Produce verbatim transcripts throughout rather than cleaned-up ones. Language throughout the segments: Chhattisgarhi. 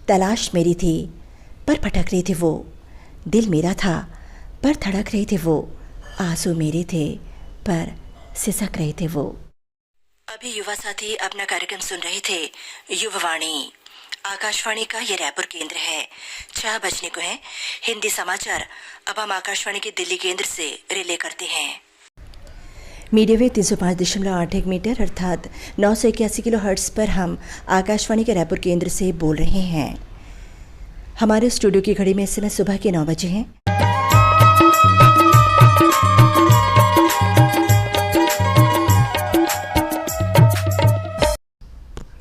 तलाश मेरी थी, पर भटक रही थी वो। दिल मेरा था, पर धड़क रही थी वो। आंसू मेरे थे, पर सिसक रहे थे वो। अभी युवा साथी अपना कार्यक्रम सुन रहे थे, युववाणी। आकाशवाणी का ये रायपुर केंद्र है। छह बजने को है। हिंदी समाचार अब हम आकाशवाणी के दिल्ली केंद्र से रिले करते हैं। मीडिया वेव तीन सौ पाँच दशमलव आठ एक मीटर अर्थात नौ सौ इक्यासी किलो हर्ट्ज पर हम आकाशवाणी के रायपुर केंद्र से बोल रहे हैं। हमारे स्टूडियो की घड़ी में इस समय सुबह के नौ बजे हैं।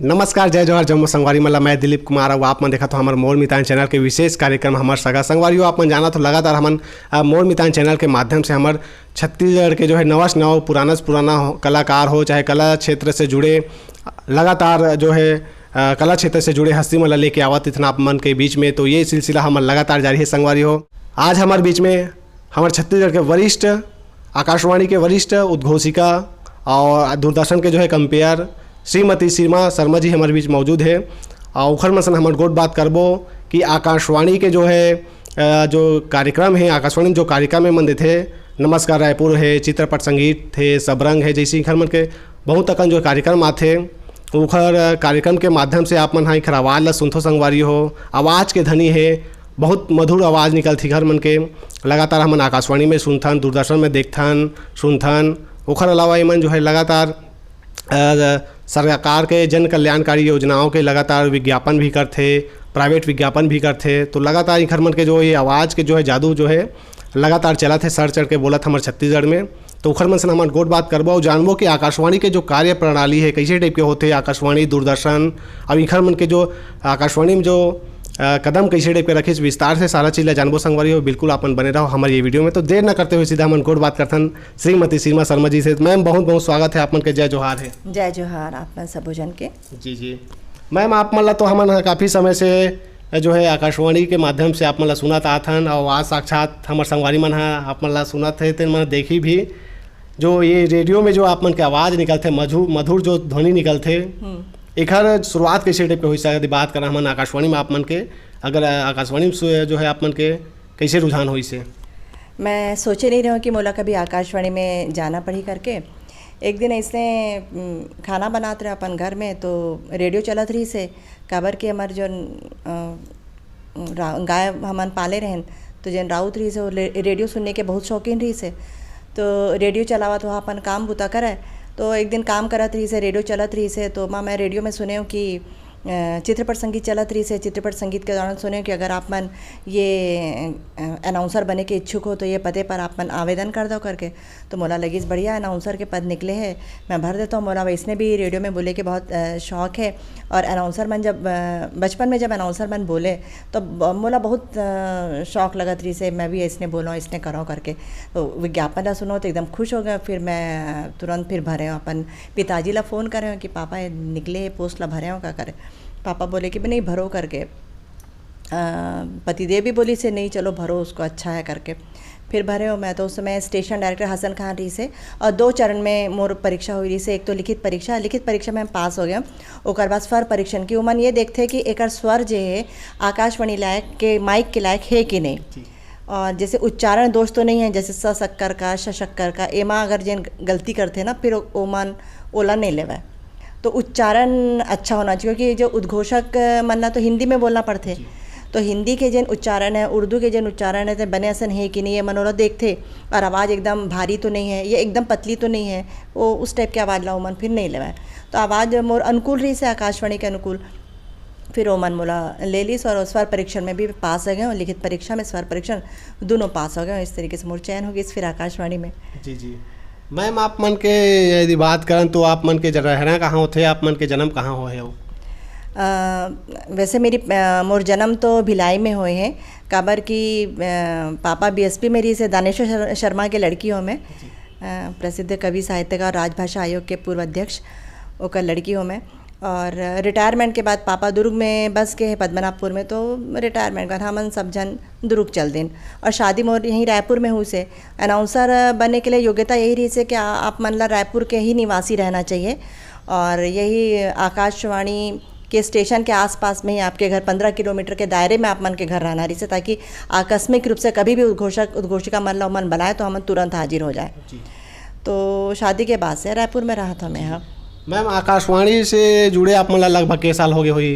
नमस्कार, जय जोहार, जम्मो संगवारी मन ला। मैं दिलीप कुमार, अउ आप मन देखत हो हमर मोर मितान चैनल के विशेष कार्यक्रम हमर सगा। संगवारी हो, आप मन जानत हो, लगातार हमन, अ, मोर मितान चैनल के माध्यम से हमर छत्तीसगढ़ के जो है नवा से नवा, पुराना से पुराना हो, कलाकार हो, चाहे कला क्षेत्र से जुड़े, लगातार जो है, अ, कला क्षेत्र से जुड़े हस्ती मन ला लेके आवत इथन आप मन के बीच में। तो ये सिलसिला हमर लगातार जारी है संगवारी हो। आज हमर बीच में हमर छत्तीसगढ़ के वरिष्ठ, आकाशवाणी के वरिष्ठ उद्घोषिका और दूरदर्शन के जो है कंपेयर श्रीमती सीमा शर्मा जी हमर बीच मौजूद है। और उखर मन सन हमन गोठ बात करबो कि आकाशवाणी के जो है, अ, जो कार्यक्रम है, आकाशवाणी में जो कार्यक्रम है मन देथे, नमस्कार रायपुर है, चित्रपट संगीत है, सबरंग है, जैसे इखर मन के बहुत अकन जो कार्यक्रम आथे, उखर कार्यक्रम के माध्यम से आप मन हा इखर आवाज ला सुनथो संगवारी हो। आवाज के धनी है, बहुत मधुर आवाज निकलथे इखर मन के। लगातार हमन आकाशवाणी में सुनथन, दूरदर्शन में देखथन, सुनथन। ओखर अलावा एमन जो है लगातार, अ, सरकार के जन कल्याणकारी योजनाओं के लगातार विज्ञापन भी करथे, प्राइवेट विज्ञापन भी करथे। तो लगातार इखर मन के जो ये आवाज के जो है जादू जो है लगातार चलत है, सर चढ़ के बोलत हमर छत्तीसगढ़ में। तो उखर मन से हमन गोठ बात करबो और जानबो कि आकाशवाणी के जो कार्य प्रणाली है, कैसे टाइप के होथे आकाशवाणी, दूरदर्शन, अब इखर मन के जो आकाशवाणी में जो, अ, कदम कैसे टाइप के रखिस, विस्तार से सारा चीज ला जानबो संगवारी हो। बिल्कुल आप मन बने रहो हमर ये वीडियो में। तो देर न करते हुए सीधा हमन गोठ बात करथन श्रीमती सीमा शर्मा जी से। मैम, बहुत बहुत स्वागत है आप मन के, जय जोहार है। जय जोहार आप मन सबो जन के। जी, जी। मैम, आप मन ला तो हमन ह काफ़ी समय से जो है आकाशवाणी के माध्यम से आप मन ला सुनत आत हन, और आज साक्षात हमर संगवारी मन ह आप मन ला सुनत हे, तेन मन देखी भी, जो ये रेडियो में जो आप मन के आवाज़ निकलथे, मधु-, मधुर जो ध्वनि निकलथे, हम्म। एखर शुरुआत कैसे टाइप के होइस? अगर बात करन हमन आकाशवाणी में आप मन के, अगर आकाशवाणी में सु-, जो है आप मन के कैसे रुझान होइस हे? मैं सोचे नहीं रहे हूँ कि मोला कभी आकाशवाणी में जाना पड़ही करके। एक दिन ऐसने, उम, खाना बनात रहे अपन घर में, तो रेडियो चलत रहिस हे, काबर कि हमर जोन, अ, रा-, गाय हमन पाले रहेन, तो जेन राउत रहिस हे, वो ले-, रेडियो सुनने के बहुत शौकीन रहिस हे। तो रेडियो चलावत वहाँ अपन काम बुता करे। तो एक दिन काम करत रहिस हे, रेडियो चलत रहिस हे, तो माँ मैं रेडियो में सुने हूँ कि अ, चित्रपट संगीत चलत रहिस हे, चित्रपट संगीत के दौरान सुने कि अगर आप मन ये, अ, अनाउंसर बने के इच्छुक हो, तो ये पते पर आप मन आवेदन कर दो करके। तो मोला लगिस, बढ़िया, अनाउंसर के पद निकले हे, मैं भर देता हूँ। मोला वैसने भी रेडियो में बोले के बहुत, अ, शौक हे, और अनाउंसर मन जब, अ, बचपन में जब अनाउंसर मन बोले, तो ब-, मोला बहुत, अ, शौक लगत रहिस हे, मैं भी ऐसने बोलूँ, ऐसने करूँ करके। तो विज्ञापन ला सुनो तो एकदम खुश हो गए, फिर मैं तुरंत फिर भरे हूँ अपन पिताजी ला फ़ोन करे हूँ कि पापा, ये निकले हे पोस्ट ला, भरे हो का करे? पापा बोले कि नहीं, भरो करके। अ, पतिदेव भी बोलिस हे, नहीं, चलो भरो उसको, अच्छा है करके। फिर भरे हूँ मैं। तो उस समय स्टेशन डायरेक्टर हसन खान रहिस हे और दो चरण में मोर परीक्षा हुई रहिस हे। एक तो लिखित परीक्षा, लिखित परीक्षा में हम पास हो गए। ओकर बाद स्वर परीक्षण की उमन ये देखथे कि एकर स्वर जे हे आकाशवाणी लायक के, माइक के लायक हे कि नहीं। जी। और जैसे उच्चारण दोष तो नहीं है, जैसे स शक्कर का, श शक्कर का, एमा अगर जेन गलती करथे ना, फिर ओ-, ओमन ओला नहीं लेवय। तो उच्चारण अच्छा होना चाहिए, क्योंकि जो उद्घोषक मन ला तो हिंदी में बोलना पड़थे। जी। तो हिंदी के जेन उच्चारण है, उर्दू के जेन उच्चारण है, ते बने असन हे कि नहीं, ये मन ओला देखथे। और आवाज़ एकदम भारी तो नहीं है, ये एकदम पतली तो नहीं है, वो उस टाइप के आवाज़ ला ओमन फिर नहीं लेवय। तो आवाज़ मोर अनुकूल रहिस हे, आकाशवाणी के अनुकूल। फिर ओमन मोला ले लिस और स्वर परीक्षण में भी पास हो गए हूँ, लिखित परीक्षा में, स्वर परीक्षण, दोनों पास हो गए हूँ। इस तरीके से मोर चयन हो गइस फिर आकाशवाणी में। जी, जी। मैम, आप मन के यदि बात करन तो आप मन के ज-, रहना कहाँ होथे, आप मन के जन्म कहाँ होए हो? अ, वैसे मेरी, अ, मोर जन्म तो भिलाई में होए हे, काबर कि, अ, पापा बीएसपी में रहिस हे, दानेश्वर शर-, शर्मा के लड़की हूँ मैं। जी। अ, प्रसिद्ध कवि, साहित्यकार, राजभाषा आयोग के पूर्व अध्यक्ष, ओकर लड़की हूँ मैं। और रिटायरमेंट के बाद पापा दुर्ग में बस के हे, पद्मनाभपुर में, तो रिटायरमेंट के बाद हमन सब झन दुर्ग चल देन। और शादी मोर यहीं रायपुर में हुई से। अनाउंसर बने के लिए योग्यता यही रहिस हे कि आ-, आप मन ला रायपुर के ही निवासी रहना चाहिए और यही आकाशवाणी कि स्टेशन के आसपास में ही आपके घर, पन्द्रह किलोमीटर के दायरे में आप मन के घर रहना रहिसे, ताकि आकस्मिक रूप से कभी भी उद्घोषक उद्घोषिका मन ला मन बुलाए तो हमन तुरंत हाजिर हो जाए। जी। तो शादी के बाद से रायपुर में रहत हमें। हाँ। मैम, आकाशवाणी से जुड़े आप मन ला लगभग के साल हो गए होही?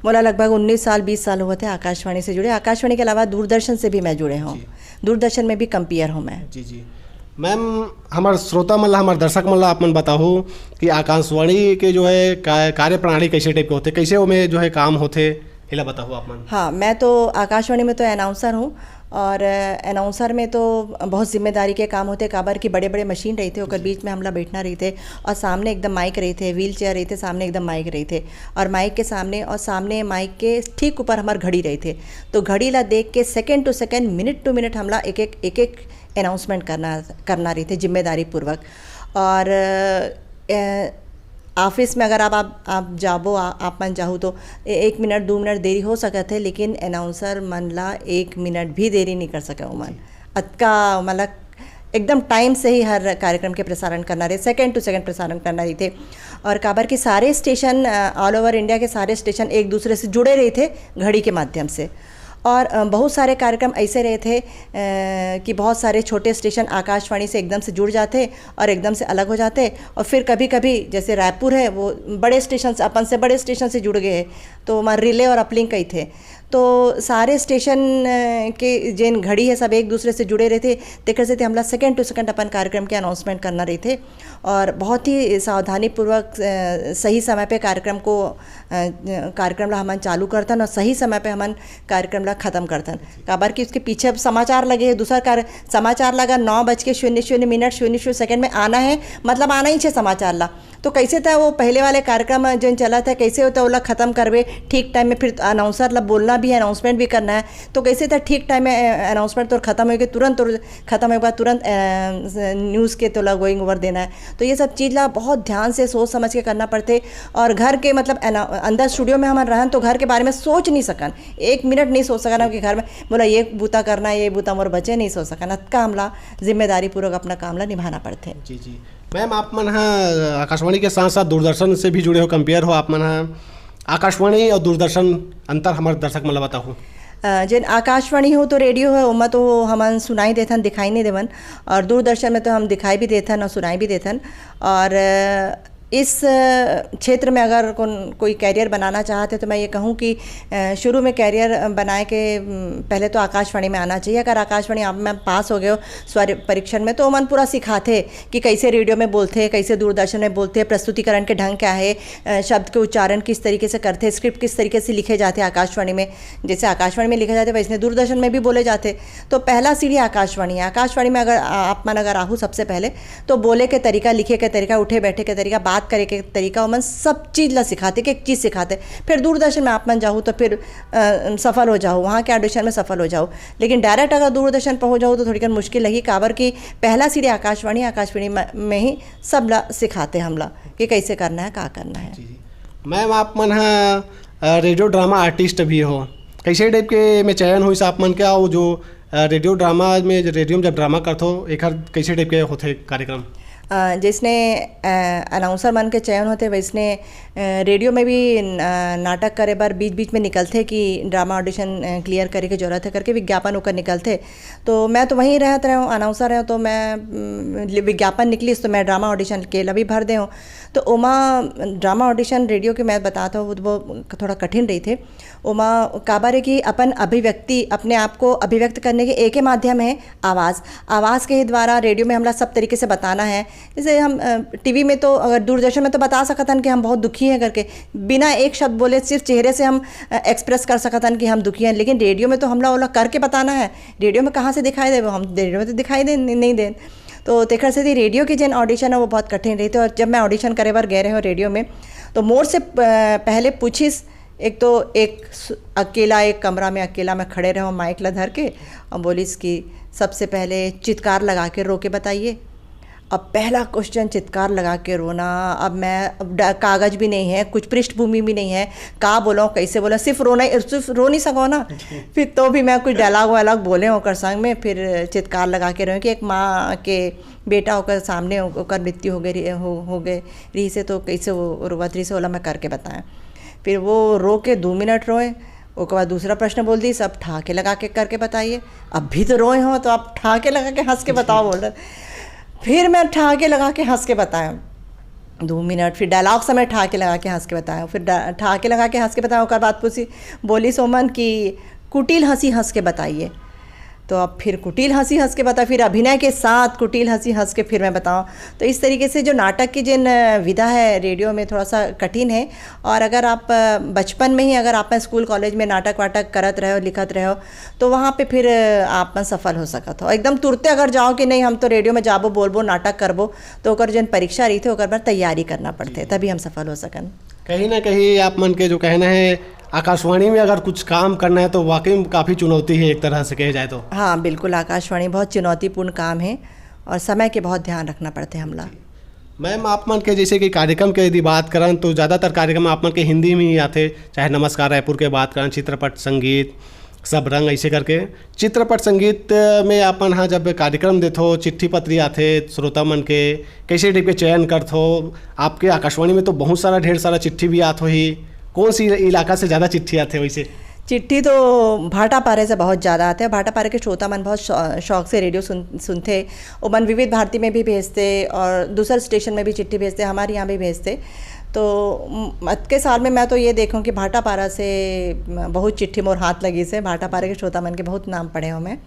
मोला लगभग उन्नीस साल, बीस साल होवत हे आकाशवाणी से जुड़े। आकाशवाणी के अलावा दूरदर्शन से भी मैं जुड़े हूँ। जी। दूरदर्शन में भी कंपेयर हूँ मैं। जी जी। मैम, हमार श्रोता मन ला, हमार दर्शक मन ला आप मन बताहू कि आकाशवाणी के जो है का-, कार्यप्रणाली कैसे टाइप के होथे, कैसे ओमे जो है काम होथे, एला बताहू आप मन। हाँ, मैं तो आकाशवाणी में तो अनाउंसर हूँ, और अनाउंसर में तो बहुत जिम्मेदारी के काम होथे, काबर कि बड़े बड़े मशीन रहिथे, ओकर बीच में हमला बैठना रहिथे, और सामने एकदम माइक रहिथे, व्हील चेयर रहिथे, सामने एकदम माइक रहिथे, और माइक के सामने, और सामने माइक के ठीक ऊपर हमार घड़ी रहिथे। तो घड़ी ला देख के second to second, minute to minute हमला एक एक एक एक अनाउंसमेंट करना करना रहिथे जिम्मेदारी पूर्वक। और अ, ऑफिस में अगर आप आप, आप जाबो, आ, आप मन जाहू तो ए- एक मिनट दो मिनट देरी हो सकत है, लेकिन अनाउंसर मन ला एक मिनट भी देरी नहीं कर सके ओमन। अतका मतलब एकदम टाइम से ही हर कार्यक्रम के प्रसारण करना रहे, सेकेंड टू सेकेंड प्रसारण करना रहिथे। और काबर कि सारे स्टेशन, ऑल ओवर इंडिया के सारे स्टेशन एक दूसरे से जुड़े रहिथे घड़ी के माध्यम से। और अ, बहुत सारे कार्यक्रम ऐसे रहिथे अ, कि बहुत सारे छोटे स्टेशन आकाशवाणी से एकदम से जुड़ जाते और एकदम से अलग हो जाते। और फिर कभी कभी जैसे रायपुर है, वो बड़े स्टेशन से, अपन से बड़े स्टेशन से जुड़ गए हैं, तो हमारे रिले और अपलिंक कहिथे। तो सारे स्टेशन अ, के जेन घड़ी है, सब एक दूसरे से जुड़े रहिथे, तेकर सेती हमला सेकेंड टू सेकेंड अपन कार्यक्रम के अनाउंसमेंट करना रहिथे। और बहुत ही सावधानीपूर्वक अ, सही समय पे कार्यक्रम को अ, कार्यक्रम ला हमन चालू करथन और सही समय पे हमन कार्यक्रम ला खत्म करथन। काबर कि उसके पीछे अब समाचार लगे हे, दूसरा कार्य, समाचार ला अगर नौ बज के शून्य शून्य मिनट शून्य शून्य सेकंड में आना है, मतलब आना ही छे समाचार ला। तो कैसे त वो पहले वाले कार्यक्रम जेन चलत हे, कैसे होता ओला खत्म करबे ठीक टाइम में, फिर अनाउंसर ला बोलना भी है, अनाउंसमेंट भी करना है, तो कैसे त ठीक टाइम में अनाउंसमेंट तोर खत्म होके तुरंत तोर खत्म होके बाद तुरंत अ, न्यूज़ के तोला गोइंग ओवर देना है। तो ये सब चीज़ ला बहुत ध्यान से सोच समझ के करना पड़थे। और घर के मतलब अना-, अंदर स्टूडियो में हमन रहन तो घर के बारे में सोच नहीं सकन, एक मिनट नहीं सोच सकन कि घर में बोला ये बूता करना है, ये बूता मोर बचे, नहीं सोच सकन। अतका हमला जिम्मेदारी पूर्वक अपना काम ला निभाना पड़थे। जी जी। मैम, आप मन हा आकाशवाणी के साथ साथ दूरदर्शन से भी जुड़े हो, कंपेयर हो, आप मन हा आकाशवाणी और दूरदर्शन अंतर हमारे दर्शक मन ला बताहू। अ, जेन आकाशवाणी हो तो रेडियो है, ओमा तो हमन सुनाई देथन, दिखाई नहीं देवन, और दूरदर्शन में तो हम दिखाई भी देथन और सुनाई भी देथन। और अ, इस अ, क्षेत्र में अगर कौन कोई कैरियर बनाना चाहते तो मैं ये कहूँ कि अ, शुरू में कैरियर बनाए के उम, पहले तो आकाशवाणी में आना चाहिए। अगर आकाशवाणी आप में पास हो गए हो स्वर परीक्षण में, तो ओमन पूरा सिखाथे कि कैसे रेडियो में बोलथे, कैसे दूरदर्शन में बोलथे, प्रस्तुतिकरण के ढंग क्या है, अ, शब्द के उच्चारण किस तरीके से करथे, स्क्रिप्ट किस तरीके से लिखे जाथे आकाशवाणी में, जैसे आकाशवाणी में लिखे जाथे वैसने दूरदर्शन में भी बोले जाथे। तो पहला सीढ़ी आकाशवाणी है। आकाशवाणी में अगर आ-, आप मन अगर आहू सबसे पहले, तो बोले के तरीका, लिखे के तरीका, उठे बैठे के तरीका, बात करे के तरीका, ओमन सब चीज़ ला सिखाथे, एक एक चीज़ सिखाथे। फिर दूरदर्शन में आप मन जाहू तो फिर अ, सफल हो जाहू, वहाँ के ऑडिशन में सफल हो जाहू। लेकिन डायरेक्ट अगर दूरदर्शन पर हो जाहू तो थोड़ी कन मुश्किल लगी, काबर कि पहला सीढ़ी आकाशवाणी, आकाशवाणी में, में ही सब ला सिखाथे हमला कि कैसे करना है, का करना है। जी जी। मैम, आप मन हा अ, रेडियो ड्रामा आर्टिस्ट भी हो, कैसे टाइप के में चयन होइस आप मन के, और जो अ, रेडियो ड्रामा में, रेडियो में जब ड्रामा करथो, एकर कैसे टाइप के होथे कार्यक्रम? अ, जैसने अ, अनाउंसर मन के चयन होथे, वैसने अ, रेडियो में भी न-, अ, नाटक करे बर बीच बीच में निकलथे कि ड्रामा ऑडिशन अ, क्लियर करे के जरूरत है करके विज्ञापन ओकर निकलथे। तो मैं तो वहीं रहत रहे हूँ, अनाउंसर रहे हूँ, तो मैं उम, लि-, विज्ञापन निकलिस तो मैं ड्रामा ऑडिशन के ला भी भर दे हूँ। तो ओमा ड्रामा ऑडिशन रेडियो के मैं बताता हूँ, वो, वो थोड़ा कठिन रहिथे। ओमा काबर है कि अपन अभिव्यक्ति, अपने आप को अभिव्यक्त करने के एक ही माध्यम है आवाज़। आवाज़ के ही द्वारा रेडियो में हमला सब तरीके से बताना है। जैसे हम टीवी में तो, अगर दूरदर्शन में तो बता सकत हन कि हम बहुत दुखी हैं करके, बिना एक शब्द बोले सिर्फ चेहरे से हम एक्सप्रेस कर सकत हन कि हम दुखी हैं, लेकिन रेडियो में तो हमला ओला करके बताना है। रेडियो में कहाँ से दिखाई देबो हम, रेडियो में तो दिखाई दे नहीं देन। तो तेखर सेती रेडियो के जेन ऑडिशन है वो बहुत कठिन रहिथे। और जब मैं ऑडिशन करे बर गए रहे हूँ रेडियो में, तो मोर से अ, पहले पूछिस, एक तो एक सु-, अकेला, एक कमरा में अकेला मैं खड़े रहे हूँ माइक ला धर के, और बोलिस कि सबसे पहले चित्कार लगा के रो के बताइए। अब पहला क्वेश्चन चित्कार लगा के रोना। अब मैं, अब ड-, कागज भी नहीं है, कुछ पृष्ठभूमि भी नहीं है, का बोलो, कैसे बोलो, सिर्फ रोना, सिर्फ रो नहीं सको ना। फिर तो भी मैं कुछ डायलॉग वायलॉग बोले ओकर संग में, फिर चित्कार लगा के रोए कि एक माँ के बेटा ओकर सामने ओ-, ओकर मृत्यु हो गई रही, हो, हो गए रही से, तो कैसे वो रोवत रही से, ओला मैं करके बताएं। फिर वो रो के दो मिनट रोए, ओकर बाद दूसरा प्रश्न बोल दी, सब ठहाके लगा के करके बताइए। अब भी तो रोए हो तो आप ठहाके लगा के हंस के बताओ, बोल रहे। फिर मैं ठहाके लगा के हंस के बताया दो मिनट, फिर डायलॉग समय ठहाके लगा के हंस के बताया, फिर डा- ठहाके लगा के हंस के बताया। ओकर बाद पूछी, बोली सोमन कि कुटिल हंसी हंस के बताइए। तो अब फिर कुटिल हंसी हंस के बताया, फिर अभिनय के साथ कुटिल हंसी हंस के फिर मैं बताऊँ। तो इस तरीके से जो नाटक की जिन, अ, विधा है रेडियो में, थोड़ा सा कठिन है। और अगर आप, अ, बचपन में ही अगर आप स्कूल कॉलेज में नाटक वाटक करत रहे हो, लिखत रहे हो, तो वहाँ पे फिर, अ, आप सफल हो सकत हो। एकदम तुरते अगर जाओ कि नहीं, हम तो रेडियो में जाबो, बोलबो, नाटक करबो, तो ओकर जन परीक्षा रही थे, ओकर बर तैयारी करना पड़ते, तभी हम सफल हो सकन। कहीं ना कहीं आप मन के जो कहना है, आकाशवाणी में अगर कुछ काम करना है तो वाकई में काफ़ी चुनौती है एक तरह से कहे जाए तो। हाँ, बिल्कुल, आकाशवाणी बहुत चुनौतीपूर्ण काम है और समय के बहुत ध्यान रखना पड़ते हमला। मैम, आप मन के जैसे कि कार्यक्रम के यदि बात करन तो ज़्यादातर कार्यक्रम आप मन के हिंदी में ही आथे, चाहे नमस्कार रायपुर के बात करन, चित्रपट संगीत, सब रंग, ऐसे करके। चित्रपट संगीत में आप मन हा जब कार्यक्रम देथो, चिट्ठी पत्री आथे श्रोता मन के, कैसे टाइप के चयन करथो? आपके आकाशवाणी में तो बहुत सारा, ढेर सारा चिट्ठी भी आत होही, कौन सी इलाका से ज़्यादा चिट्ठी आथे वैसे? चिट्ठी तो भाटापारा से बहुत ज़्यादा आथे। भाटापारा के श्रोता मन बहुत शौ-, शौक से रेडियो सुन सुनथे। ओमन विविध भारती में भी भेजथे और दूसर स्टेशन में भी चिट्ठी भेजथे, हमारे यहाँ भी भेजथे। तो म-, अतके साल में मैं तो ये देखूँ कि भाटापारा से म-, बहुत चिट्ठी मोर हाथ लगिस हे। भाटापारा के श्रोता मन के बहुत नाम पढ़े हों मैं।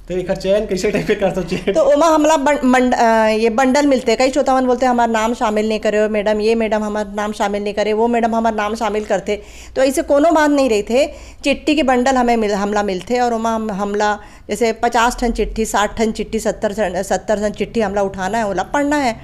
तो एकर चयन कैसे टाइप के करथो? तो ओमा हमला बं-, मंड-, अ, ये बंडल मिलथे। कई श्रोता मन बोलथे, "हमार नाम शामिल नहीं करे हो मैडम, ये मैडम हमार नाम शामिल नहीं करे, वो मैडम हमार नाम शामिल करथे।" तो ऐसे कोनो बात नहीं रहिथे। चिट्ठी के बंडल हमें मिल-, हमला मिलथे और ओमा हम-, हमला जैसे पचास ठन चिट्ठी, साठ ठन चिट्ठी, सत्तर ठन, सत्तर ठन चिट्ठी हमला उठाना है, ओला पढ़ना है।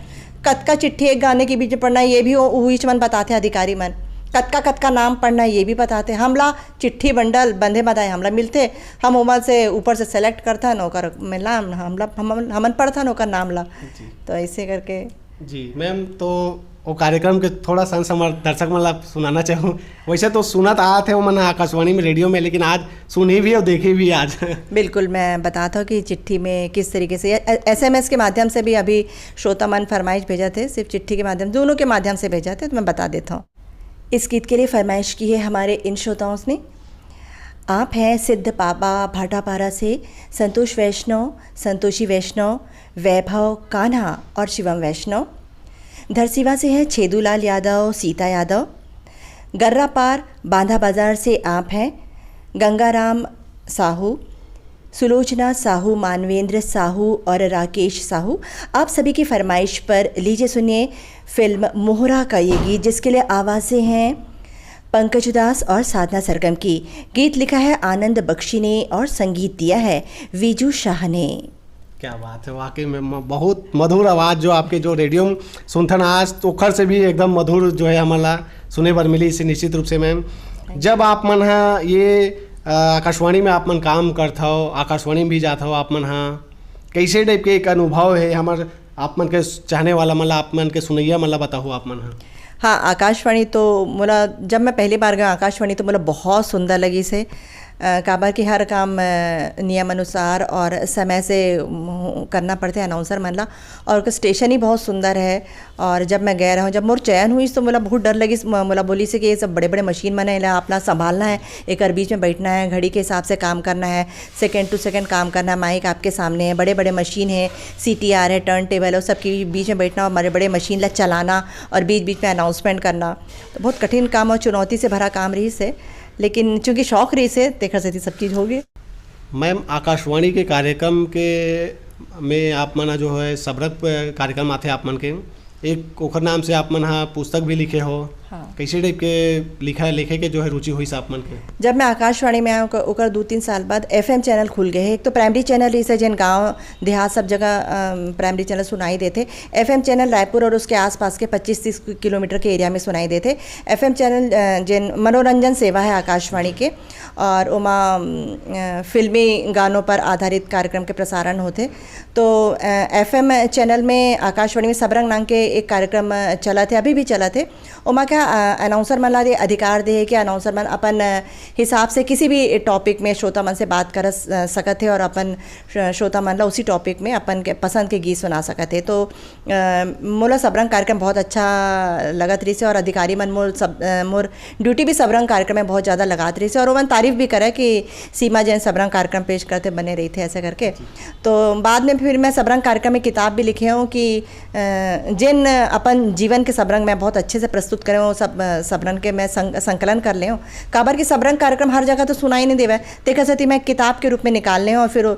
कतका चिट्ठी एक गाने के बीच में पढ़ना है, ये भी वो, उहीच मन बताथे अधिकारी मन। कतका, कतका नाम पढ़ना है, ये भी बताथे। हमला चिट्ठी बंडल बंधे बंधाए हमला मिलथे, हम ओमा से ऊपर से select करथन, ओकर में नाम हमला, हमन, हमन पढ़थन ओकर नाम ला। जी। तो ऐसे करके। जी मैम, तो वो कार्यक्रम के थोड़ा सा हमर दर्शक मन ला सुनाना चाहूँ। वैसे तो सुनत आत हे वो मन आकाशवाणी में, रेडियो में, लेकिन आज सुनी भी और देखी भी आज। बिल्कुल, मैं बताता हूँ कि चिट्ठी में किस तरीके से, या, ए-, एसएमएस के माध्यम से भी अभी श्रोता मन फरमाइश भेजथे, सिर्फ चिट्ठी के माध्यम, दोनों के माध्यम से भेजथे, तो मैं बता देता हूँ। इस गीत के लिए फरमाइश की है हमारे इन श्रोताओं ने। आप हैं सिद्ध पाबा भाटापारा से संतोष वैष्णव, संतोषी वैष्णव, वैभव कान्हा और शिवम वैष्णव। धरसीवा से हैं छेदूलाल यादव, सीता यादव। गर्रापार बांधा बाजार से आप हैं गंगाराम साहू, सुलोचना साहू, मानवेंद्र साहू और राकेश साहू। आप सभी की फरमाइश पर लीजिए सुनिए फिल्म मोहरा का ये गीत, जिसके लिए आवाज़ें हैं पंकज उदास और साधना सरगम की। गीत लिखा है आनंद बख्शी ने और संगीत दिया है वीजू शाह ने। क्या बात है, वाकई में म-, बहुत मधुर आवाज़ जो आपके जो रेडियो में सुनथन आज, तो ओखर से भी एकदम मधुर जो है हमला सुने बर मिली इसे निश्चित रूप से मैम। जब आप मन हा ये, अ, आकाशवाणी में आप मन काम करथव, आकाशवाणी में भी जाथव आप मन हा, कैसे टाइप के एक अनुभव है हमर आप मन के चाहने वाला मन ला, आप मन के सुनैया मन ला बताहू आप मन हा। हाँ, आकाशवाणी तो मोला, जब मैं पहली बार गया आकाशवाणी तो मोला बहुत सुंदर लगिस हे। अ, काबर कि हर काम, अ, नियम अनुसार और समय से, म, करना पड़थे अनाउंसर मन ला। और ओकर स्टेशन ही बहुत सुंदर है। और जब मैं गए रहूँ, जब मोर चयन हुई तो मोला बहुत डर लगिस, म-, मोला बोलिस हे कि ये सब बड़े-बड़े मशीन मन हे, एला अपना संभालना है, एकर बीच में बैठना है, घड़ी के हिसाब से काम करना है, second to second काम करना है, माइक आपके सामने है, बड़े-बड़े मशीन है, सीटीआर है, टर्न टेबल है, सबके बीच में बैठना और बड़े-बड़े मशीन ला चलाना और बीच-बीच में अनाउंसमेंट करना। तो बहुत कठिन काम और चुनौती से भरा काम रहिस हे, लेकिन चूंकि शौक रहिस हे, तेखर सेती सब चीज हो गई। मैम, आकाशवाणी के कार्यक्रम के में आप मन जो है सबरक कार्यक्रम आथे आप मन के, एक ओखर नाम से आप मन हा पुस्तक भी लिखे हो। हाँ। कैसे टाइप के लिखा, लिखे के जो है रुचि हुई से आप मन के? जब मैं आकाशवाणी में आया ओकर, ओकर दो तीन साल बाद एफएम चैनल खुल गए हैं। एक तो प्राइमरी चैनल रहिस हे, जेन गांव देहात सब जगह, अम, प्राइमरी चैनल सुनाई देथे। एफएम चैनल रायपुर और उसके आसपास के पच्चीस तीस किलोमीटर के एरिया में सुनाई देथे। एफएम चैनल, अ, जेन मनोरंजन सेवा है आकाशवाणी के, और ओमा, अम, अ, फिल्मी गानों पर आधारित कार्यक्रम के प्रसारण होथे। तो, अ, एफएम चैनल में आकाशवाणी में सबरंग नाम के एक कार्यक्रम, अ, चलत हे, अभी भी चलत हे। ओमा क्या अ, अनाउंसर मन ला ये अधिकार दे हे कि अनाउंसर मन अपन, अ, हिसाब से किसी भी टॉपिक में श्रोता मन से बात कर स-, सकत हे और अपन श्र-, श्रोता मन ला उसी टॉपिक में अपन के पसंद के गीत सुना सकत हे। तो, अ, मोला सबरंग कार्यक्रम बहुत अच्छा लगत रहिस हे और अधिकारी मन मोर सब, अ, मोर ड्यूटी भी सबरंग कार्यक्रम में बहुत ज़्यादा लगात रहिस हे और ओमन तारीफ भी करे कि सीमा जैन सबरंग कार्यक्रम पेश करथे, बने रहिथे ऐसे करके। तो बाद में फिर मैं सबरंग कार्यक्रम में किताब भी लिखे हूँ कि, अ, जेन अपन जीवन के सबरंग मैं बहुत अच्छे से प्रस्तुत करे हूँ, सब, अ, सबरंग के मैं संग-, संकलन कर ले हूँ। काबर कि सबरंग कार्यक्रम हर जगह तो सुनाई नहीं देवे, तेकर सेती मैं किताब के रूप में निकाल ले हूँ और फिर, अ,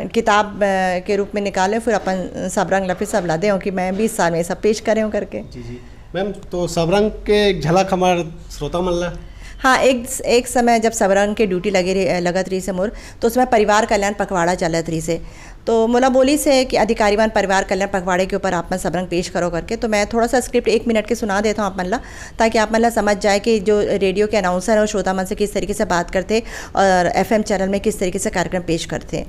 किताब, अ, के रूप में निकाल ले हूँ, फिर अपन सबरंग ला फिर सब ला दे हूँ कि मैं बीस साल में ये सब पेश करे हूँ करके। जी, जी। मैम, तो सबरंग के एक झलक हमार श्रोता मन ला। हाँ, एक, एक समय जब सबरंग के ड्यूटी लगे रहे, लगत रहिस हे मोर, तो उस समय परिवार कल्याण पखवाड़ा चलत रहिस हे। तो मोला बोलिस हे कि अधिकारी मन परिवार कल्याण पखवाड़े के ऊपर आप मन सबरंग पेश करो करके। तो मैं थोड़ा सा स्क्रिप्ट एक मिनट के सुना देता हूँ आप मन ला, ताकि आप मन ला समझ जाए कि जो रेडियो के अनाउंसर है, वो श्रोता मन से किस तरीके से बात करथे और एफएम चैनल में किस तरीके से कार्यक्रम पेश करथे।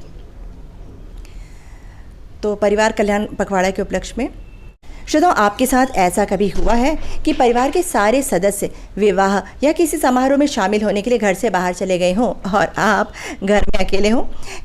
तो परिवार कल्याण पखवाड़ा के उपलक्ष्य में, श्रोताओं, आपके साथ ऐसा कभी हुआ है कि परिवार के सारे सदस्य विवाह या किसी समारोह में शामिल होने के लिए घर से बाहर चले गए हों और आप घर में अकेले हों?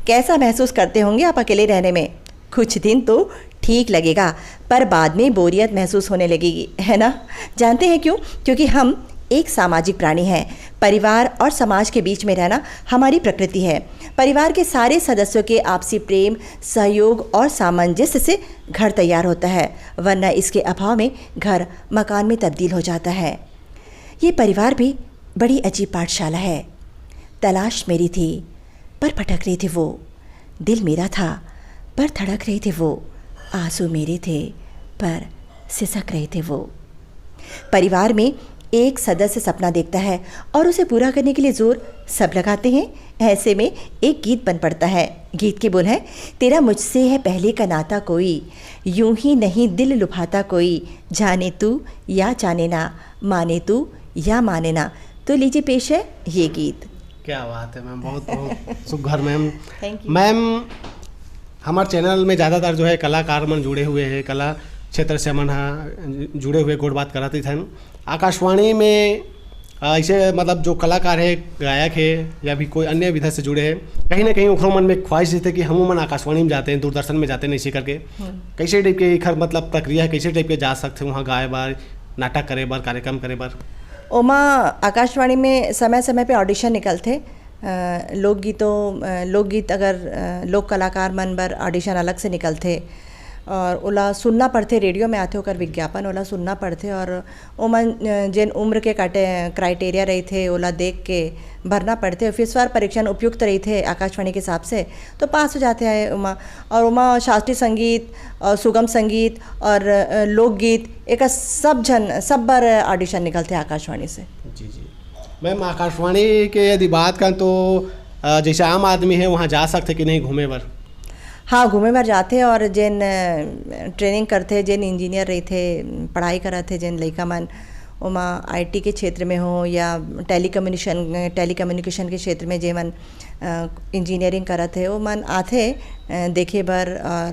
कैसा महसूस करते होंगे आप अकेले रहने में? कुछ दिन तो ठीक लगेगा, पर बाद में बोरियत महसूस होने लगेगी, है ना? जानते हैं क्यों? क्योंकि हम एक सामाजिक प्राणी हैं। परिवार और समाज के बीच में रहना हमारी प्रकृति है। परिवार के सारे सदस्यों के आपसी प्रेम, सहयोग और सामंजस्य से घर तैयार होता है, वरना इसके अभाव में घर मकान में तब्दील हो जाता है। ये परिवार भी बड़ी अजीब पाठशाला है। तलाश मेरी थी, पर भटक रही थी वो। दिल मेरा था, पर धड़क रहे थे वो। आंसू मेरे थे, पर सिसक रहे थे वो। परिवार में एक सदस्य सपना देखता है और उसे पूरा करने के लिए जोर सब लगाते हैं। ऐसे में एक गीत बन पड़ता है। गीत के बोल हैं, "तेरा मुझसे है पहले का नाता कोई, यूं ही नहीं दिल लुभाता कोई, जाने तू या जाने ना, माने तू या माने ना।" तो लीजिए, पेश है ये गीत। क्या बात है मैम, बहुत, बहुत सुघर मैम। Thank you। मैम, हमारे चैनल में ज़्यादातर जो है कलाकार मन जुड़े हुए हैं, कला क्षेत्र से मन हा जुड़े हुए गोठ बात करत रहिथन। आकाशवाणी में, अ, ऐसे मतलब जो कलाकार है, गायक है या भी कोई अन्य विधा से जुड़े हैं, कहीं ना कहीं ओखरो मन में ख्वाहिश रहते कि हम मन आकाशवाणी में जाते हैं, दूरदर्शन में जाते हैं, ऐसे करके। हम्म। कैसे टाइप के एखर मतलब प्रक्रिया है, कैसे टाइप के जा सकते हैं वहाँ गाए बर, नाटक करे बर, कार्यक्रम करे बर? ओमा आकाशवाणी में समय-समय पे ऑडिशन निकलथे। अ, लोकगीतों, अ, लोकगीत अगर, अ, लोक कलाकार मन बर ऑडिशन अलग से निकलथे और ओला सुनना पड़थे, रेडियो में आथे ओकर विज्ञापन, ओला सुनना पड़थे और ओमन, अ, जेन उम्र के काटे, क्राइटेरिया रहिथे, ओला देख के भरना पड़थे। फिर स्वर परीक्षण उपयुक्त रहिथे आकाशवाणी के हिसाब से, तो पास हो जाथे ओमा। और ओमा शास्त्रीय संगीत और सुगम संगीत और, अ, लोकगीत, एकर सब झन, सब बर ऑडिशन निकलथे आकाशवाणी से। जी, जी। मैम, आकाशवाणी के यदि बात करें तो, अ, जैसे आम आदमी है, वहाँ जा सकथे कि नहीं घूमे बर? हाँ, घूमे बर जाथे और जेन, अ, ट्रेनिंग करथे, जेन इंजीनियर रहिथे, पढ़ाई करत हे, जेन लइका मन, ओमा आईटी के क्षेत्र में हो या टेलीकम्युनिशन, टेलीकम्युनिकेशन के क्षेत्र में जेमन, अ, इंजीनियरिंग करत हे, ओमन आथे, अ, देखे बर और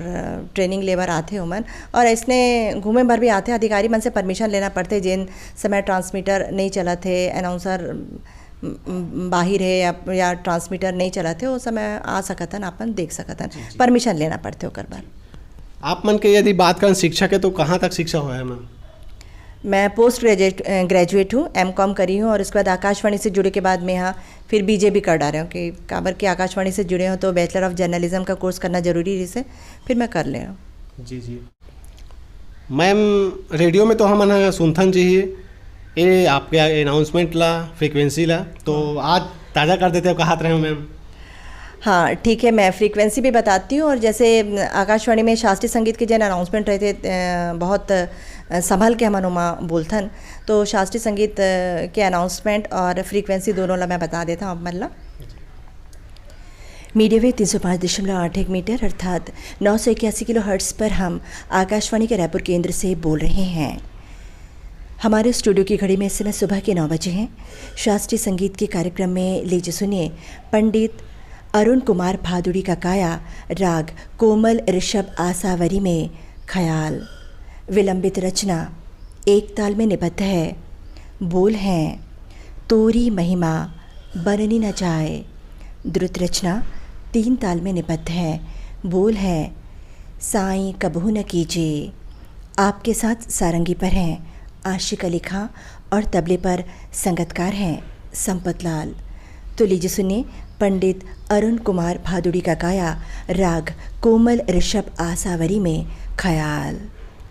ट्रेनिंग ले बर आथे ओमन। और अइसने घूमे बर भी आथे, अधिकारी मन से परमिशन लेना पड़थे, जेन समय ट्रांसमीटर नहीं चलत हे, अनाउंसर, म, म, बाहिर हे या, या ट्रांसमीटर नहीं चलत हे, ओ समय आ सकत हन, अपन देख सकत हन। जी, जी। परमिशन लेना पड़थे ओकर बर। आप मन के यदि बात करन शिक्षा के, तो कहाँ तक शिक्षा होय हे, मैम? मैं पोस्ट ग्रेजुएट, अ, ग्रेजुएट हूँ, एम कॉम करी हूँ और उसके बाद आकाशवाणी से जुड़े के बाद मैं यहाँ फिर बीजे भी कर डारे हूँ कि काबर कि आकाशवाणी से जुड़े हूँ तो बैचलर ऑफ जर्नलिज्म का कोर्स करना जरूरी रहिस हे, फिर मैं कर ले हूँ। जी, जी। मैम, रेडियो में तो हमन ह सुनथन जी ही, ए आपके अनाउंसमेंट ला, फ्रीक्वेंसी ला, तो आज ताज़ा कर देते हो, कहत रहे हो मैम। हाँ, ठीक है, मैं फ्रीक्वेंसी भी बताती हूँ। और जैसे, अम, आकाशवाणी में शास्त्रीय संगीत के जेन अनाउंसमेंट रहिथे, अ, बहुत, अ, संभल के हमन ओमा बोलथन, तो शास्त्रीय संगीत, अ, के अनाउंसमेंट और फ्रीक्वेंसी दोनों ला मैं बता देता हूँ आप मन ला। मीडिया वेव तीन सौ पाँच दशमलव आठ एक मीटर अर्थात नौ सौ इक्यासी किलो हर्ट्ज पर हम आकाशवाणी के रायपुर केंद्र से बोल रहे हैं। हमारे स्टूडियो की घड़ी में इस समय सुबह के नौ बजे हैं। शास्त्रीय संगीत के कार्यक्रम में लीजिए सुनिए पंडित अरुण कुमार भादुड़ी का गाया राग कोमल ऋषभ आसावरी में ख्याल। विलंबित रचना एक ताल में निबद्ध है। बोल हैं, तोरी महिमा बरनी न जाए। द्रुत रचना तीन ताल में निबद्ध है। बोल हैं, साईं कबहू न कीजे। आपके साथ सारंगी पर हैं आशिक अली खां और तबले पर संगतकार हैं संपत लाल। तो लीजिए सुनिए पंडित अरुण कुमार भादुड़ी का गाया राग कोमल ऋषभ आसावरी में ख्याल।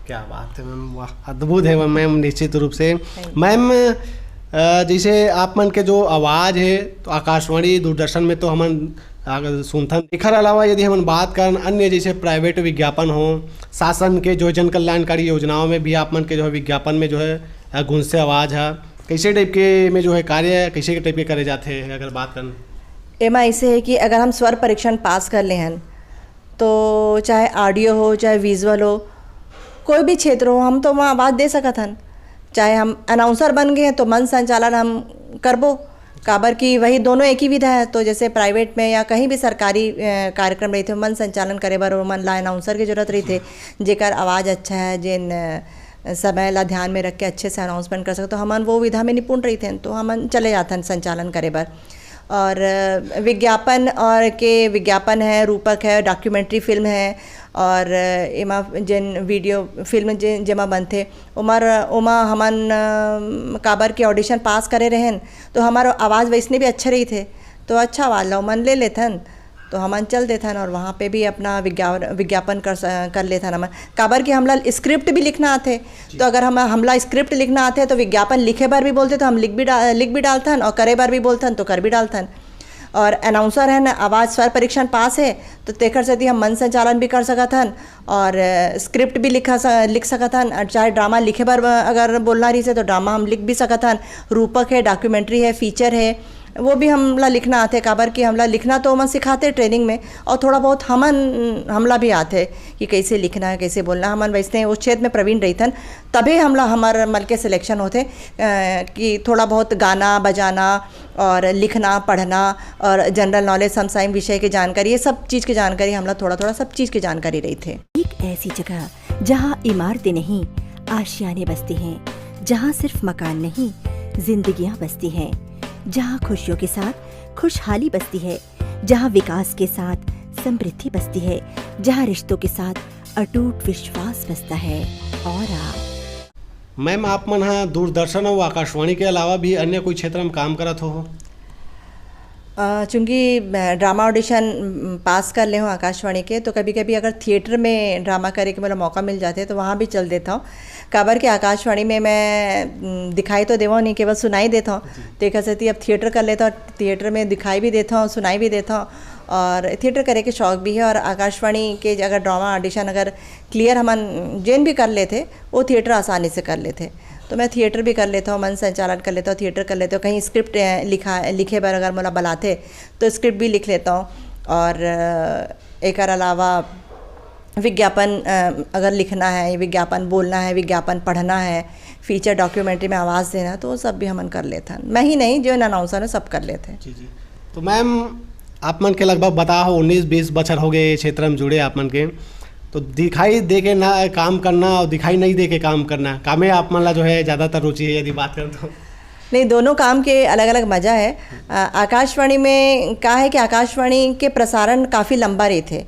क्या बात है मैम, वाह, अद्भुत है मैम, निश्चित रूप से। मैम, अ, जैसे आप मन के जो आवाज़ है, तो आकाशवाणी, दूरदर्शन में तो हमन अगर सुनथन, एखर अलावा यदि हमन बात करन अन्य जैसे प्राइवेट विज्ञापन हो, शासन के जो है जन कल्याणकारी योजनाओं में भी आप मन के जो है विज्ञापन में जो है, अ, गूंजते आवाज़ है, कैसे टाइप के में जो है कार्य, कैसे टाइप के करे जाते हैं, अगर बात करन? एमा ऐसे है कि अगर हम स्वर परीक्षण पास कर ले हन, तो चाहे ऑडियो हो, चाहे विजुअल हो, कोई भी क्षेत्र हो, हम तो वहाँ आवाज़ दे सकत हन। चाहे हम अनाउंसर बन गए हैं, तो मन संचालन हम करबो, काबर कि वही दोनों एक ही विधा है। तो जैसे प्राइवेट में या कहीं भी सरकारी, अ, कार्यक्रम रहिथे, मन संचालन करे बर ओमन ला अनाउंसर की जरूरत रहिथे, जेकर आवाज़ अच्छा है, जेन, अ, समय ला ध्यान में रख के अच्छे से अनाउंसमेंट कर सकते, तो हमन वो विधा में निपुण रहिथन, तो हमन चले जाथन संचालन करे बर। और, अ, विज्ञापन और के विज्ञापन है, रूपक है, डॉक्यूमेंट्री फिल्म है, और, अ, एमा जेन वीडियो फिल्म जे, जेमा बनथे, ओमा र-, ओमा हमन, अ, काबर के ऑडिशन पास करे रहेन, तो हमार आवाज़ वैसने भी अच्छा रहिथे, तो अच्छा आवाज़ ला ओमन ले लेथन, तो हमन चल देथन और वहाँ पे भी अपना विज्ञा-, विज्ञापन कर स-, कर लेथन हमन। काबर कि हमला स्क्रिप्ट भी लिखना आथे, तो अगर हम, हमला स्क्रिप्ट लिखना आथे, तो विज्ञापन लिखे बर भी बोलथे, तो हम लिख भी डा-, लिख भी डालथन, और करे बर भी बोलथन, तो कर भी डालथन। और अनाउंसर है ना, आवाज़ स्वर परीक्षण पास है, तो तेकर सेती हम मन संचालन भी कर सकत हन और, अ, स्क्रिप्ट भी लिखा स-, लिख सकत हन। और चाहे ड्रामा लिखे बर, अ, अगर बोलना रहिसे, तो ड्रामा हम लिख भी सकत हन। रूपक है, डॉक्यूमेंट्री है, फीचर है, वो भी हमला लिखना आथे, काबर कि हमला लिखना तो ओमन सिखाथे ट्रेनिंग में, और थोड़ा बहुत हमन, हमला भी आथे कि कैसे लिखना है, कैसे बोलना। हमन वैसने उस क्षेत्र में प्रवीण रहिथन, तभे हमला, हमर मन के सिलेक्शन होथे, अ, कि थोड़ा बहुत गाना बजाना और लिखना पढ़ना और जनरल नॉलेज, समसामयिक विषय के जानकारी, ये सब चीज़ की जानकारी हमला थोड़ा थोड़ा सब चीज़ की जानकारी रहिथे। एक ऐसी जगह, जहाँ इमारतें नहीं, आशियाने बसते हैं, जहाँ सिर्फ मकान नहीं, जिंदगियाँ बसती हैं, जहाँ खुशियों के साथ खुशहाली बसती है, जहाँ विकास के साथ समृद्धि बसती है, जहाँ रिश्तों के साथ अटूट विश्वास बसता है। और आप मैम, आप मन हा दूरदर्शन और आकाशवाणी के अलावा भी अन्य कोई क्षेत्र में काम करत हो? अ, चूँकि मैं ड्रामा ऑडिशन, म, पास कर ले हूँ आकाशवाणी के, तो कभी-कभी अगर थिएटर में ड्रामा करे के मोला मौका मिल जाथे, तो वहाँ भी चल देता हूँ। काबर के आकाशवाणी में मैं, म, दिखाई तो देवो नहीं, केवल सुनाई देता हूँ। तेकर सेती अब थिएटर कर लेता हूँ, थिएटर में दिखाई भी देता हूँ, सुनाई भी देता हूँ, और थिएटर करे के शौक भी है। और आकाशवाणी के अगर ड्रामा ऑडिशन अगर क्लियर हमन जेन भी कर लेथे, वो थिएटर आसानी से कर लेथे। तो मैं थिएटर भी कर लेता हूँ, मन संचालन कर लेता हूँ, थिएटर कर लेता हूँ। कहीं स्क्रिप्ट, अ, लिखा, लिखे बर अगर मोला बलाथे, तो स्क्रिप्ट भी लिख लेता हूँ। और, अ, एकर अलावा विज्ञापन, अ, अगर लिखना है, विज्ञापन बोलना है, विज्ञापन पढ़ना है, फीचर डॉक्यूमेंट्री में आवाज़ देना, तो वो सब भी हमन कर लेथन। मैं ही नहीं, जो अनाउंसर है, सब कर लेथे। जी, जी। तो मैम, आप मन के लगभग बता हो, उन्नीस बीस बछर हो गए ये क्षेत्र में जुड़े आप मन के, तो दिखाई दे के ना काम करना और दिखाई नहीं दे के काम करना, कामे आप मन ला जो है ज़्यादातर रुचि है, यदि बात करें तो? नहीं, दोनों काम के अलग-अलग मज़ा है। अ, आकाशवाणी में का है कि आकाशवाणी के प्रसारण काफ़ी लंबा रहिथे,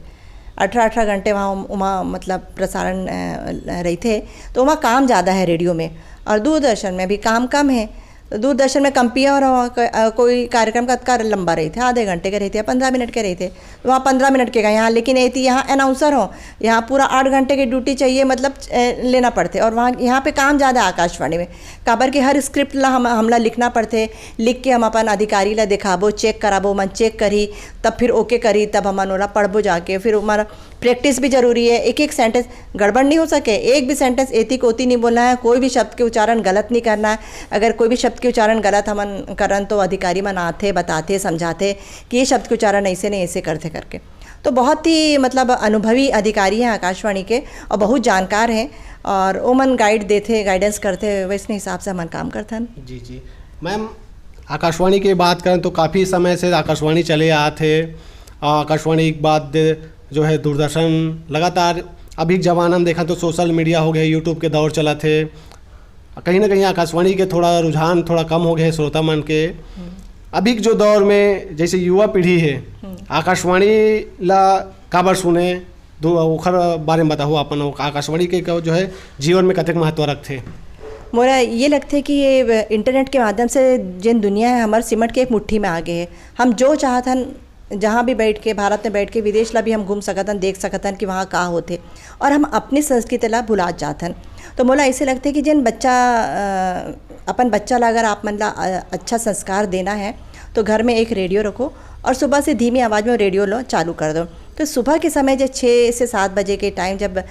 अठारह अठारह घंटे वहाँ उम-, उमा मतलब प्रसारण, अ, रहिथे, तो वहाँ काम ज़्यादा है रेडियो में, और दूरदर्शन में भी काम कम है। तो दूरदर्शन में कंपेयर हो, क-, अ, कोई कार्यक्रम कतका लंबा रहिथे, आधे घंटे के रहिथे या पन्द्रह मिनट के रहिथे, तो वहाँ पन्द्रह मिनट के का यहाँ, लेकिन एती यहाँ अनाउंसर हो, यहाँ पूरा आठ घंटे की ड्यूटी चाहिए, मतलब, अ, लेना पड़थे। और वहाँ, यहाँ पे काम ज़्यादा है आकाशवाणी में, काबर कि हर स्क्रिप्ट ला हम, हमला लिखना पड़थे, लिख के हम अपन अधिकारी ला दिखाबो, चेक कराबो, मन चेक करही, तब फिर ओके करही, तब हमन ओला पढ़बो जाके, फिर हमारा प्रैक्टिस भी जरूरी है। एक एक सेंटेंस गड़बड़ नहीं हो सके, एक भी सेंटेंस एती कोती नहीं बोलना है, कोई भी शब्द के उच्चारण गलत नहीं करना है। अगर कोई भी शब्द के उच्चारण गलत हमन करन, तो अधिकारी मन आथे, बताथे, समझाथे कि ये शब्द के उच्चारण ऐसे नहीं, ऐसे करथे करके। तो बहुत ही, मतलब, अनुभवी अधिकारी हैं आकाशवाणी के और बहुत जानकार हैं, और ओमन गाइड देथे, गाइडेंस करथे, वैसने हिसाब से हमन काम करथन। जी, जी। मैम, आकाशवाणी के बात करें तो काफ़ी समय से आकाशवाणी चले आत हे, और आकाशवाणी के बाद जो है दूरदर्शन, लगातार अभी के जमाना में देखा तो सोशल मीडिया हो गए, यूट्यूब के दौर चलत हे, कहीं ना कहीं आकाशवाणी के थोड़ा रुझान थोड़ा कम हो गए हे श्रोता मन के। अभी के जो दौर में जैसे युवा पीढ़ी है, आकाशवाणी ला काबर सुने, दो ओखर बारे में बताओ, अपन आकाशवाणी के का जो है जीवन में कतेक महत्व रखथे? मोला ये लगथे कि ये इंटरनेट के माध्यम से जेन दुनिया है हमर सिमट के एक मुट्ठी में आ गए है। हम जो चाहत हन, जहाँ भी बैठ के, भारत में बैठ के, विदेश ला भी हम घूम सकत हन, देख सकत हन कि वहाँ का होथे, और हम अपनी संस्कृति ला भुलात जात हन। तो मोला ऐसे लगथे कि जेन बच्चा, अ, अपन बच्चा ला अगर आप मन ला, अ, अच्छा संस्कार देना है, तो घर में एक रेडियो रखो और सुबह से धीमी आवाज़ में रेडियो लो चालू कर दो। तो सुबह के समय जो छः से सात बजे के टाइम जब, अ,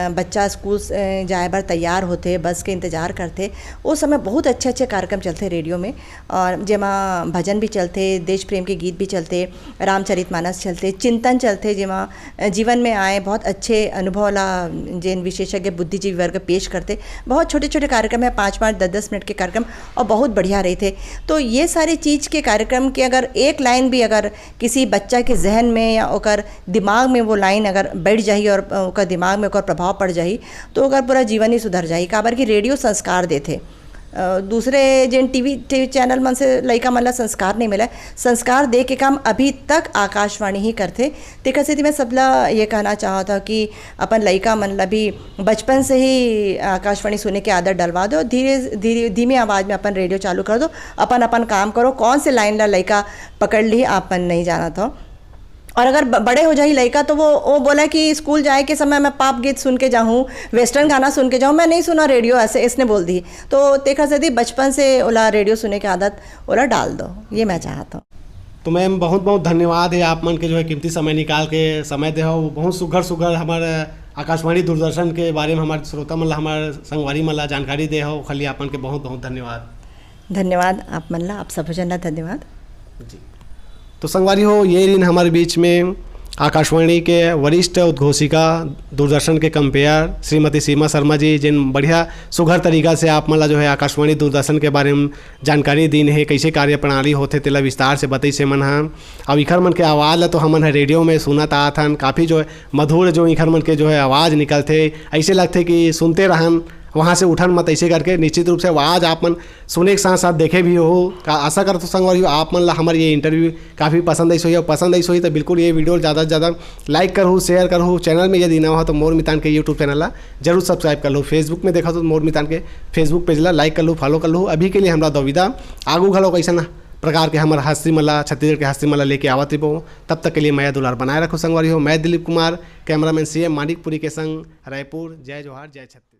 बच्चा स्कूल से, अ, जाए बर तैयार होथे, बस के इंतजार करथे, वो समय बहुत अच्छे अच्छे कार्यक्रम चलथे रेडियो में, और जेमा भजन भी चलथे, देश प्रेम के गीत भी चलथे, रामचरितमानस चलथे, चिंतन चलथे, जेमा, अ, जीवन में आए बहुत अच्छे अनुभव ला जेन विशेषज्ञ बुद्धिजीवी वर्ग पेश करथे। बहुत छोटे छोटे कार्यक्रम है, पाँच पाँच दस दस मिनट के कार्यक्रम, और बहुत बढ़िया रहिथे। तो ये सारी चीज़ के कार्यक्रम के अगर एक लाइन भी अगर किसी बच्चा के जहन में या ओकर दिमाग में वो लाइन अगर बैठ जाही और, अ, ओकर दिमाग में ओकर प्रभाव पड़ जाही, तो ओकर पूरा जीवन ही सुधर जाही। काबर कि रेडियो संस्कार देथे। अ, दूसरे जेन टीवी, टीवी चैनल मन से लइका मन ला संस्कार नहीं मिले, संस्कार दे के काम अभी तक आकाशवाणी ही करथे। तेकर सेती मैं सबला ये कहना चाहत हूँ कि अपन लइका मन ला भी बचपन से ही आकाशवाणी सुने के आदत डलवा दो, धीरे धीरे धीमी आवाज़ में अपन रेडियो चालू कर दो, अपन अपन काम करो। कौन से लाइन ला लइका पकड़ ली, आप मन नहीं जानत हो। और अगर ब-, बड़े हो जाही लइका, तो वो, वो बोला कि स्कूल जाए के समय मैं पॉप गीत सुन के जाऊँ, वेस्टर्न गाना सुन के जाऊँ, मैं नहीं सुना रेडियो, ऐसे इसने बोल दी। तो तेखर सेती बचपन से ओला रेडियो सुने के आदत ओला डाल दो, ये मैं चाहत हूँ। तो मैम, बहुत बहुत धन्यवाद है आप मन के जो है कीमती समय निकाल के समय दे हो, बहुत सुघर सुघर हमारे आकाशवाणी दूरदर्शन के बारे में हमारे श्रोता मन ला, हमारे संगवारी मन ला जानकारी दे हो, ओखर लिए आप मन के बहुत बहुत धन्यवाद। धन्यवाद आप मन ला, आप सबो झन ला धन्यवाद। जी। तो संगवारी हो, ये दिन हमारे बीच में आकाशवाणी के वरिष्ठ उद्घोषिका, दूरदर्शन के कंपेयर श्रीमती सीमा शर्मा जी, जिन बढ़िया सुघर तरीका से आप मन ला जो है आकाशवाणी दूरदर्शन के बारे में जानकारी दीन हे, कैसे कार्यप्रणाली होथे, तेला विस्तार से बतइस हे मन ह। अब इखर मन के आवाज़ ला तो हमन ह रेडियो में सुनत आत हन, काफ़ी जो है मधुर जो इखर मन के जो है आवाज़ निकलथे, ऐसे लगथे कि सुनते रहन, वहाँ से उठन मत, ऐसे करके। निश्चित रूप से आवाज़ आप मन सुने के साथ साथ देखे भी हो। का आशा करत हो संगवारी हो, आप मन ला हमर ये इंटरव्यू काफ़ी पसंद आइस होही, और पसंद आइस होही तो बिल्कुल ये वीडियो ज़्यादा से ज़्यादा लाइक करहु, शेयर करहु। चैनल में यदि नवा हो तो मोर मितान के यूट्यूब चैनल ला जरूर सब्सक्राइब कर लो। फेसबुक में देखा तो मोर मितान के फेसबुक पेज ला लाइक कर लो, फॉलो कर लो। अभी के लिए हमरा दो विदा, आगू घलो कैसन प्रकार के हमर हस्ती मन ला, छत्तीसगढ़ के हस्ती मन ला लेके आवत रहिबो। तब तक के लिए मया दुलार बनाए रखो संगवारी हो। मैं दिलीप कुमार, कैमरामैन सीएम मानिकपुरी के संग रायपुर। जय जोहार, जय छत्तीसगढ़।